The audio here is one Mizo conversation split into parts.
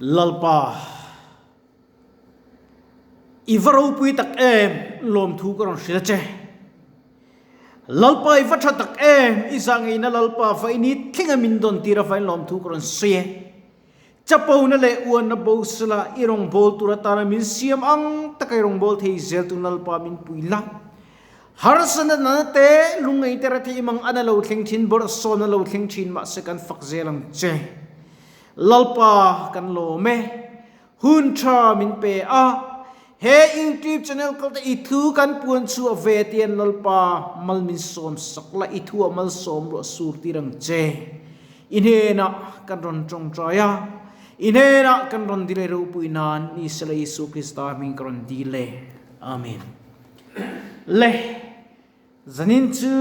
Lalpa, i va ropui tak em, lawmthu ka rawn hrilh a che. Lalpa i va tha tak em, i zahngeihna Lalpa fa i ni thleng a min dawn tir avain lawmthu ka rawn sawi e. Chapona leh uanna bo sela i rawngbâwl tur atana min siam ang taka i rawngbâwl thei zel tun Lalpa min pui la. Harsatna nana te, lungngaih te rethei mang an a lo thleng thin, bawrhsawm a lo thleng thin mahse kan fak zel ang che. Lalpa kan lawm e. Hun tha min pe a. He YouTube channel kal te i thu kan puan chhuah ve tian Lalpa mal min sawm sak la, i thu ah malsawm ruah sur tir ang che. I hnenah kan rawn tawngtai a, i hnenah kan rawn dil e ropui nan ni sela Isu Krista hming ka rawn dil e. Amen. Le, zanin chu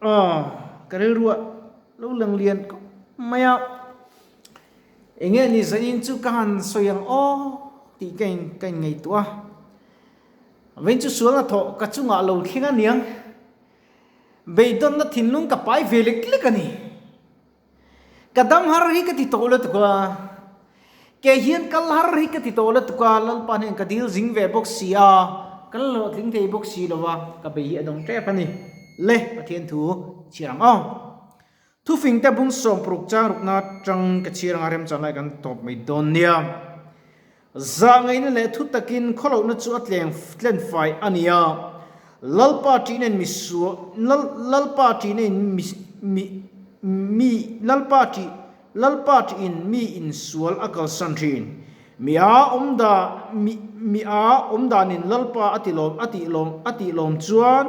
ka rilruah lo lang lian khawp mai a, enge ni zanin chu ka han sawi ang aw tih ka in ka inngaihtuah a, vawiin chu sual hnathawh ka chungah lo thleng a niang. Beidawnna thinlung ka pai ve lek lek a ni. Ka dam har hi ka ti tawh lutuk a, ke hian kal har hi ka ti tawh lutuk a, Lalpa hnen ka dil zing ve bawk si a, ka la hlawhtling thei bawk si lo a, ka bei hi a dawng tep a ni. Le, Pathian thu chhiar ang aw. Thufing te bung sawmparuk chang rukna atang ka chhiar anga remchang lai kan tawp mai dawn nia. Zahngaihna leh thu takin khawlohna chu a tleng tlen fai a ni a, Lalpa ṭihna in mi sual, Lalpa ṭihna in mi mi mi Lalpa ṭih Lalpa ṭih in mi in sual a kalsan ṭhin. Mi a awm da mi mi a awm danin Lalpa a ti lawm a tih lawm a tih lawm chuan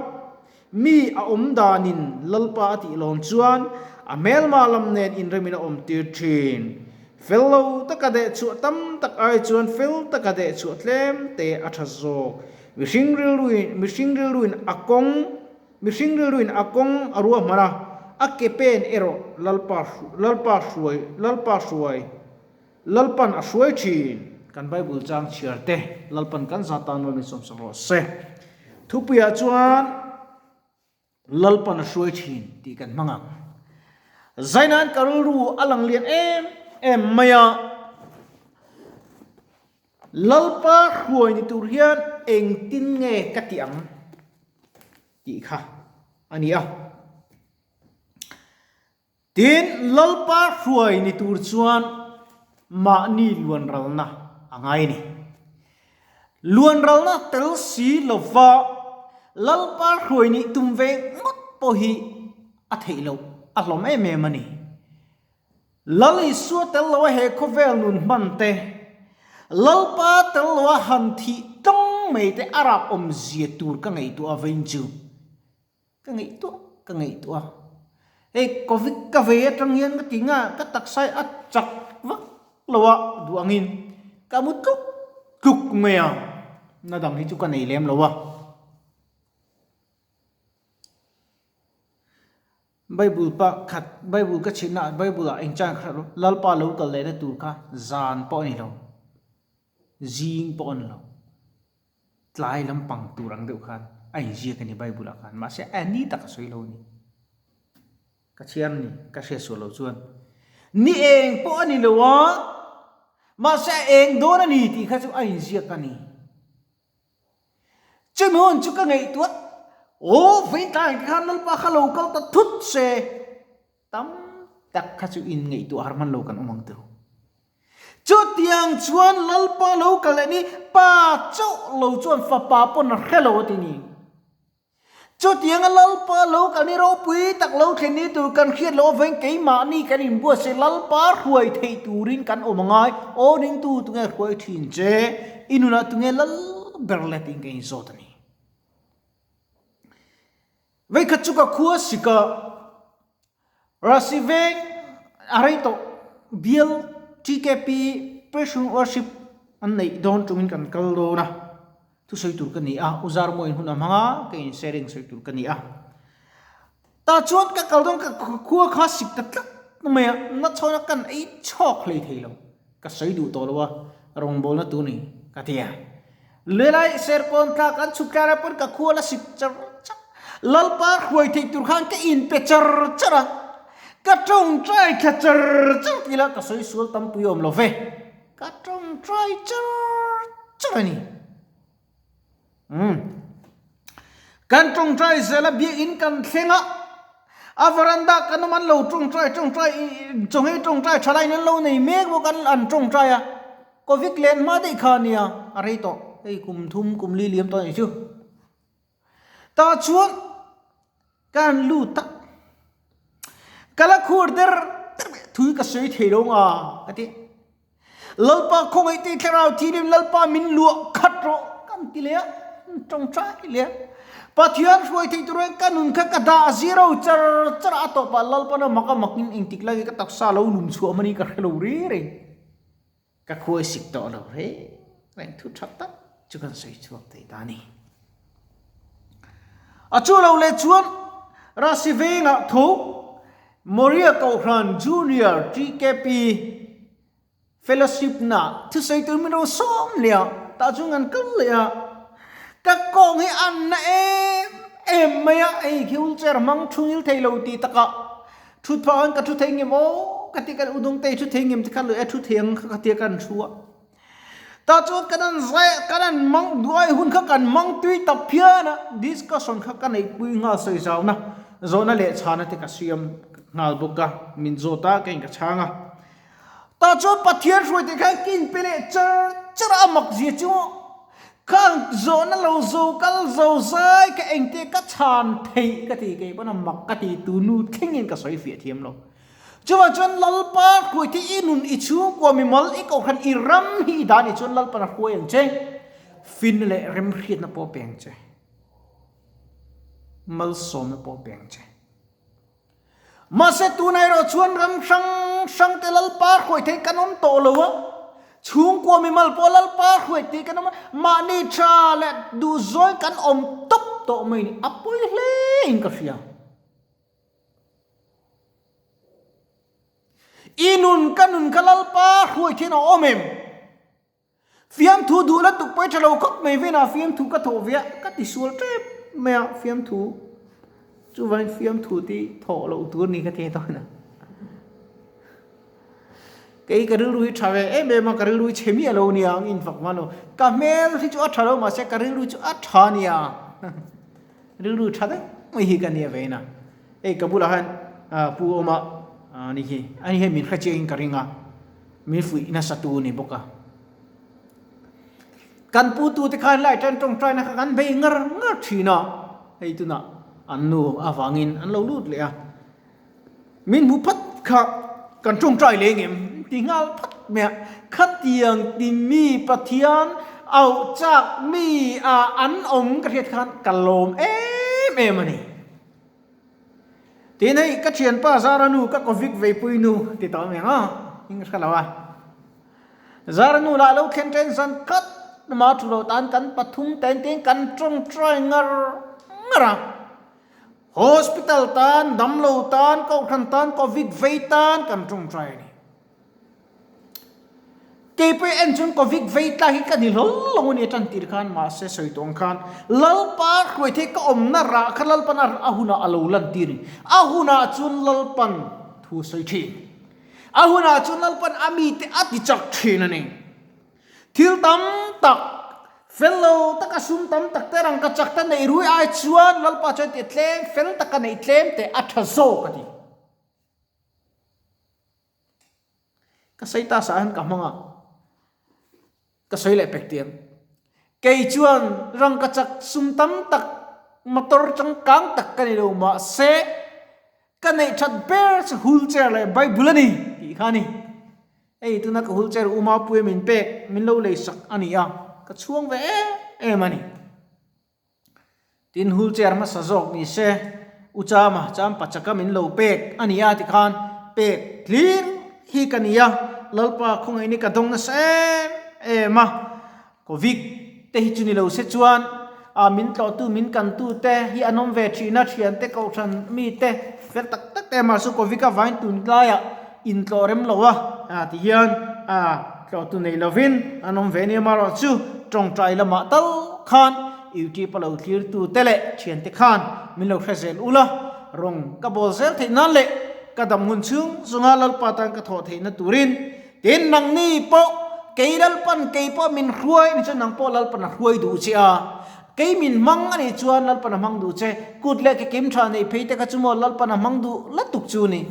Mi a awm danin Lalpa a tih lawm chuan a hmelma lam nen inremin a awm tir thin. Fel lo taka deh chhuah tam tak ai chuan fel taka deh chhuah tlem te a tha zawk. Mihring rilruin mihring rilruin a kawng mihring rilruin a kawng a ruahman a, a ke pen erawh Lalpa Lalpa hruai Lalpa hruai Lalpan a hruai thin. Kan Bible chang chhiar te Lalpan kan za tan rual min sawmsak rawh se. Thupuiah chuan Lalpan a hruai thin tih kan hmang ang. Zaina'n ka rilru a lang lian em em mai a. Lalpa hruai ni tur hian engtin nge ka tih ang tih kha a ni a. Tin, Lalpa hruai ni tur chuan mahni luanralna a ngai a ni. Luanralna tel si lova Lalpa hruai nih tum ve ngawt pawh hi a theih loh a hlawm em em a ni. Lal Isua tel loa he khawvel nun hman te, Lalpa tel loa han thih tawng mai te a rap awmzia tur ka ngaihtuah aveiin chu Ka ngaihtuah ka ngaihtuah a, hei covid ka vei atang hian ka ti nga ka taksa hi a chak vak lo a duh angin ka mu tluk tluk mai a, na dang hi chu ka nei lem lo a. Bible pa khat Bible ka chhitna ah Bible ah eng chang kha Lalpa lo kal lehna tur kha zan pawh a ni lo, zing pawh a ni lo. Tlai lampang tur ang deuh khan a inziak a ni Bible ah khan mahse a ni tak a sawi lo a ni. Ka chhiar a ni, ka hriat sual lo chuan ni eng pawh a ni lo a, mahse a eng dawn a ni tih kha chu a inziak a ni. Chumi hun chu ka ngaihtuah, aw vei tlai khan Lalpa kha lo kal ta thut se, Tam tak kha chu in ngaihtuah har hman lo kan awm ang teu. Chutiang chuan Lalpa lo kal leh ni Pa chauh lo chuan Fapa pawn a hre lo a ti ni. Chutianga Lalpa lo kal ni ropui tak lo thlen ni tur kan hriat loh avangin keimahni kan inbuatsaih Lalpa hruai theih turin kan awm angai. Aw ringtu tunge hruai thin che? I nunah tunge lal ber le tiin ka inzawt a ni. Veikhat chu ka khua sika Rasi veng a rei tawh bial TKP Pressure Worship an neih dawn tungin kan kal dawn a, thusawi tur ka ni a, U Zarmawiin hun a hmang a, ka in sharing sawi tur ka ni a. Tah chuan ka kal dawn ka khua kha sik ta tlat mai a, na chhawn a kan ei chhawk hlei thei lo, ka sawi duh tawh lo a, rawngbawlna tu ni ka ti a. Lelai serkawn tla kan chhuk tlar ah pawn ka khual a sik char char. Lalpa hruai theih tur khan ka inpe char char a, ka tawngtai thla char char tih lah ka sawi sual tam pui awm lo ve. Ka tawngtai char char a ni. Umm. Kan tawngtai zel a biakinn kan thleng a, a veranda kan awm an lo tawngtai tawngtai chawngei tawngtai tha laiin an lo nei mek bawk an an tawngtai a, Covid len hma daih kha a nia, a rei tawh, hei kum thum kum li liam tawh a nih chu. Tah chuan ka han lut a, ka la khur der der mai a, thui ka sawi thei lo nga ka ti. Lalpa khawngaih te thlarau thilim Lalpa min luah khat rawh kan ti leh a, an tawngtai leh a. Pathian hruai thei tur hian ka nun kha ka dah zero char char a, a tawpah Lalpa na mak a makin engtik lai nge ka taksa lo lum chhuah hmani ka hre lo reng reng. Ka khuai sik tawh lo reng reng thu tha tak chu kan sawi chhuak thei ta a ni. A chu lo leh chuan Rasi vengah tho Moria Kohhran Junior TKP Fellowship na thusawi tur min ro sawm leh a, tah chu ngan kal leh a. Ka kawng hi an na em em mai a, hei khi wheelchair hmang thu ngil thei lo tih takah Thut phah an ka thu thei ngem aw ka ti kan udung te thu thei ngem te khan lui a thu thei ang kha ka tia kan thu a. Ta chuan kan an zai kan an mang duai hun kha kan mang tui ta phian a discussion kha ka neih pui nghal sawi zau na zawhna leh chhana te ka siam nghal bawk a min zawt a ka in ka chhang a. Ta chuan Pathian hruai te khan ka in pe leh char char a mak zia chu Khang zawhna lo zo kal zo zai ka engte ka chhan theih ka ti kei pawn a mak ka ti tu nu thlengin ka sawi fiah thiam lo. Chuvang chuan Lalpa hruai te i nun i chhungkua mimal i kohhran i ram hi i dan i chuan Lalpan a hruai ang che. Finna leh remhriatna pawh a pe ang che. Malsawmna pawh a pe ang che. Mahse tunah erawh chuan ram hrang hrang te Lalpa hruai thei kan awm tawh lo a, chhungkua mimal pawh Lalpa hruai thei kan awm a, mahni tha leh duhzawi kan awm tawp tawh mai ni, a pawi hle in ka hria. I nun ka nun kha Lalpa hruai theiin a awm em? Fiamthu duh la tuk pawi tha lo khawp mai venah fiamthu ka thawh ve a, ka ti sual tep mai a, fiamthu chuvangin fiamthu ti thawh loh tur ni ka ti dawn a. Kei ka rilru hi tha ve em em a, ka rilru hi chhe miah lo nia, ang infak hma lo. Ka hmel hi chu a tha lo mahse ka rilru chu a tha nia. Rilru tha deuh mai hi ka nia vein a. Hei ka bulah hian Pu Awma ni hi, ani hian min hre chiangin ka ring a. Min fuih nasa tu ni bawk a. Kan pu tu te khan lai tan tawngtaina kha kan bei ngar ngar thin a, hei tunah an nu avangin an lo lut leh a. Min hmu phat kha kan tawngtai leh ngem ti nghal phat mai a, khatiang ti mi Pathian auh chak mi ah an awm ka hriat khan ka lawm em em a ni. Tin hei ka thianpa Zara nu ka Covid veipui nu ti tawh ang a, in ka hre lo a. Zara nu lah lo thlen ṭen zan khat ma thu lo tan kan pathum ten ten kan ṭawngṭai ngar ngar a. Hospital tan, damlo tan, kohhran tan, Covid vei tan kan ṭawngṭai a ni. Kei pawh en chuan Covid vei tlak hi ka ni hlawl lo a ni a tan tir khan mahse sawi tawh ang khan Lalpa hruai thei ka awmna rah kha Lalpan a hunah a lo lan tir ni. A hunah chuan Lalpan thu sawi thin. A hunah chuan Lalpan a mite a ti chak thin a ni. Thil tam tak fel lo taka sum tam tak te rang ka chak ta neih rui ai chuan Lalpa chuan ti tlem fel taka neih tlem teh a tha zawk a ti. Ka sawi ta sah hian ka hmang a, ka sawi leh pek tiang. Kei chuan rangkachak sum tam tak, motor changkang tak ka ni lo mahse ka neih that ber chu wheelchair leh Bible a ni tih kha a ni. Hei tuna ka wheelchair u Mapuia min pek, min lo leisak a ni a, ka chhuang ve em em a ni. Tin, wheelchair hmasa zawk ni se, U Chama, Champa chaka min lo pek a ni a tikhan pek tlir hi ka ni a, Lalpa khawngaih ni ka dawng nasa em em a, Covid te hi chu ni lo se chuan a min tlawhtu min kantu te hi an awm ve thin a, thiante kohhran mi te fel tak tak te mahse Covid avain tunlaiah intlawh rem lo a tihian a tlawhtu nei lovin an awm ve nia marawh chu tawngtai lamah tal khan YouTube a lo thlirtu te leh thiante khan min lo hre zel ula, rawng ka bawl zel theih nan leh ka dam hun chhung zunga Lalpa tan ka thawh theihna turin tin nangni pawh. Kei Lalpan kei pawh min hruai a nih chuan nang pawh Lalpan a hruai duh che a. Kei min hmang a nih chuan Lalpan a hmang duh che. Kut leh ke kim tha neih phei te kha chu maw Lalpan a hmang duh la tuk chu ni.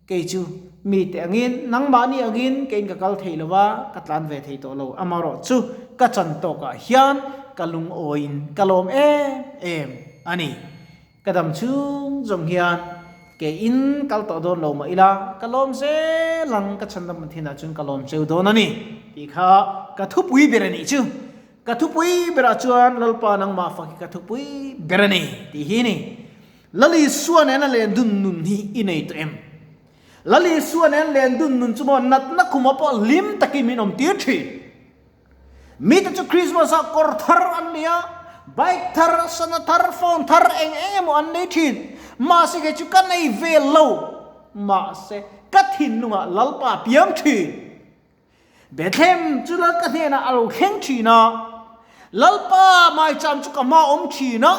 Kei chu mite angin, nangmahni angin keiin ka kal thei lo a, ka tlan ve thei tawh lo. Amaherawh chu ka chan tawkah hian ka lungawiin ka lawm em em a ni. Ka dam chhung zawng hian keiin kal tawh dawn lo mah ila, ka lawm zel ang, ka chhandam an thinah chuan ka lawm cheu dawn a ni tih kha ka thupui ber a nih chu. Ka thupui berah chuan Lalpa nangmah fak hi ka thupui ber a ni tih hi a ni. Lal Isua nena len dun nun hi i nei tawh em? Lal Isua nen len dun nun chu maw natna khuma pawh hlim takin min awm tir thin. Mite chu Christmas ah kawr thar an nei a, bike thar, sana thar, phone thar eng eng emaw an nei thin. Mahse kei chu ka nei ve lo. Mahse ka thinlungah Lalpa a piang thin. Bethlehem chu Lal ka hnenah a lo thleng thin a, Lalpa maicham chu ka hma awm thin a,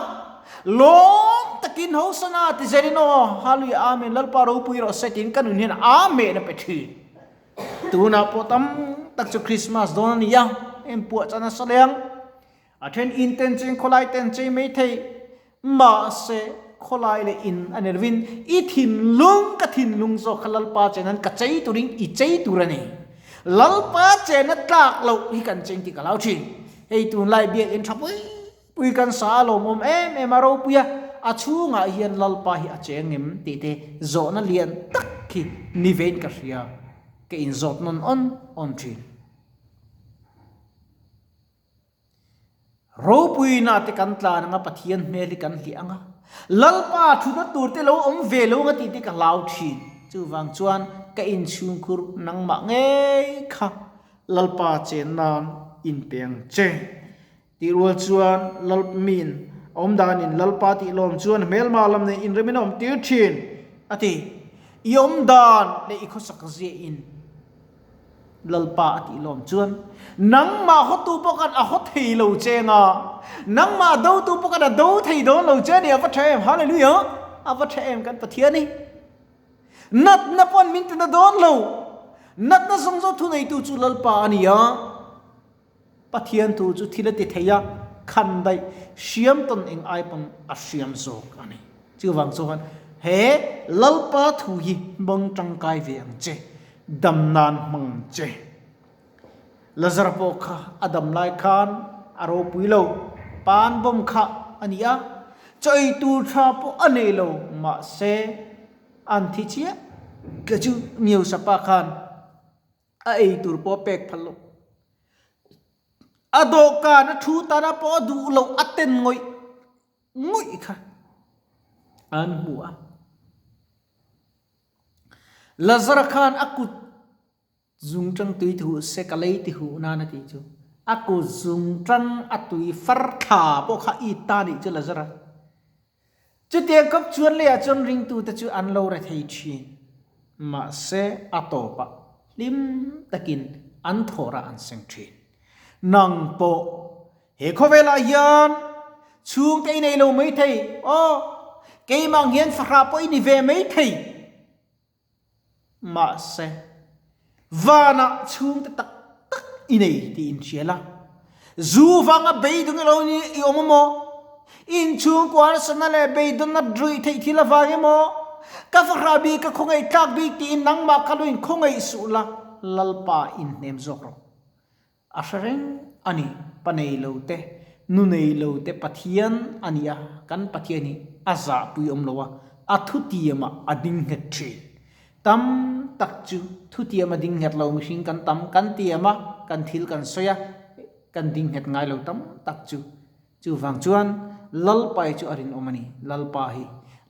lawm takin Hosana ti zelin aw, Hallelujah Amen, Lalpa ropui rawh se tiin ka nun hian Amen a pe thin. Tunah pawh tam tak chu Christmas dawn a ni a, em puah chan nasa leh ang. A then in ten cheng khawlai ten chei mai thei, mahse khawlai leh in a ni lovin i thinlung ka thinlung zawk kha Lalpa chenan ka chei turin i chei tur a ni. Lalpa chena tlak loh hi kan cheng tih ka lau thin. Hei tunlai biakinn tha pui pui kan sa a lawmawm em em a ropui a, a chhungah hian Lalpa hi a cheng em tih te zawhna lian tak hi ni vein ka hria, ka inzawt nawn awn awn thin. Ropuina te kan tlan anga Pathian hmel hi kan hliah anga, Lalpa thutna tur te lo awm ve lo anga tih te ka hlau thin. Chuvang chuan ka inchhungkhur nangmah ngei kha Lalpa chen nan inpe ang che. Tih rual chuan Lalmiin a awm danin Lalpa tih lawm chuan hmelma lam nei inremin a awm tir thin a ti. I awm dan leh i khawsak ziahin. Lalpa a tih lawm chuan, Nangmah hawtu pawh khan a haw thei lo che nga, nangmah dotu pawh khan a do thei dawn lo che a ni, a va tha em, Hallelujah, a va tha em kan Pathian hi. Natna pawh min tina dawn lo, natna zawng zawng thuneitu chu Lalpa a ni a. Pathian thu chu thil a ti thei a, khan daih hriam tawn eng ai pawn a hriam zawk a ni. Chuvang chuan he Lalpa thu hi hmang tangkai ve ang che, dam nan hmang ang che. Lazara pawh kha a dam lai khan a ropui lo, pan bawm kha a ni a, chaw ei tur tha pawh a nei lo, mahse an thi chiah tla chu Miosapa khan A ei tur pawh a pek phal lo. A dawhkan a thu tana pawh a duh loh a ten ngawih ngawih kha an hmu a. Lazara khan a kut zung tang tui ti huh se ka lei ti huh nan a tih chu. A kut zung tang a tui far thla pawh kha it ta nih chu Lazara. Chutiang kawp chuan leiah chuan ringtute chu an lo re thei thin. Mahse, a tawpah hlim takin an thawhrah an seng thin. Nang pawh he khawvelah hian chhungte i nei lo mai thei, aw, keimah ang hian fahrah pawh i ni ve mai thei. Mahse, vanah chhungte tak tak i nei tih inhria la. Zu vanga beidawng ilo ni i awm emaw? Inchhungkua harsatna leh beidawnna ruih theih thil avang emaw? Ka fahrah bik, ka khawngaih tlak bik tiin nangmah kha lo inkhawngaih suh la, Lalpa inhnem zawk rawh. A hre reng a ni, pa nei lo te, nu nei lo te Pathian a ni a, kan Pathian hi a zahpui awm lo a, a thutiamah a ding nghet thin. Tam tak chu thutiam a ding nghet lo mihring kan tam, kan tiam a, kan thil kan sawi a, kan ding nghet ngai lo tam tak chu. Chuvang chuan Lalpa hi chu a rinawm a ni, Lalpa hi,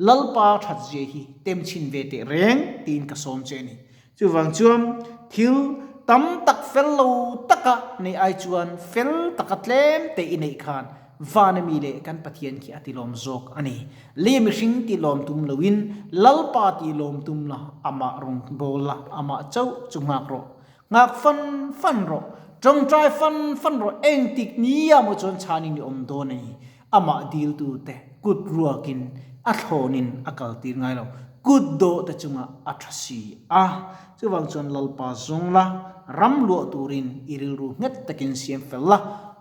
Lalpa thatzia hi tem chhin ve teh reng tiin ka sawm che a ni. Chuvang chuan thil tam tak fel lo taka neih ai chuan fel taka tlem te i neih khan van ami leh kan Pathian khi a tilawm zawk a ni. Lei mihring tilawm tum loin Lalpa tilawm tum la, amah rawn bawl la, amah chauh chu nghak rawh. Nghak fan fan rawh, tawngtai fan fan rawh, engtik nia maw chuan chhanin i awm dawn a ni. Amah diltu te kut ruakin a thlawnin a kaltir ngai lo. Kut dawh te chungah a tha si a. Chuvang chuan Lalpa zawng la, ram luah turin i rilru nghet takin siam fel la,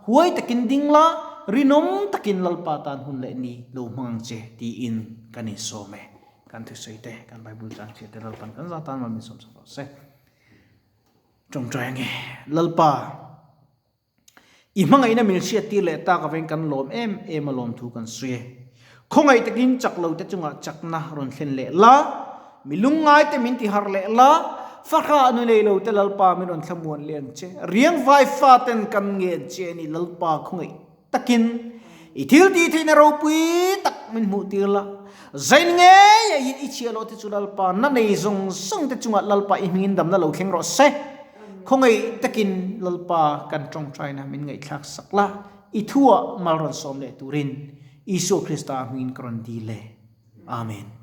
huai takin ding la, rinawm takin Lalpa tan hun leh ni lo hmang ang che tiin kan insawm e. Kan thusawi te, kan Bible chang chhiat te Lalpan kan za tan mal min sawm sak rawh se. Tawngtai ange. Lalpa. I hmangaihna min hriattir leh tak aveng kan lawm em em a lawmthu kan sawi e. Khawngaih takin chak lo te chungah chakna rawn thlen leh la, mi lungngai te min ti harh leh la, fahrah nu nei lo te Lalpa min rawn thlamuan leh ang che. Riang vai fa ten kan ngen che a ni Lalpa khawngaih takin i thil tih theihna ropui tak min hmuh tir la. Zain ngei a in i chhiah loh te chu Lalpa na nei zawng zawng te chungah Lalpa i hmingin damna lo thleng rawh se. Khawngaih takin Lalpa kan tawngtaina min ngaihthlak sak la, i thuah mal rawn sawm leh turin Isua Krista hmingin ka rawn dil e. Amen.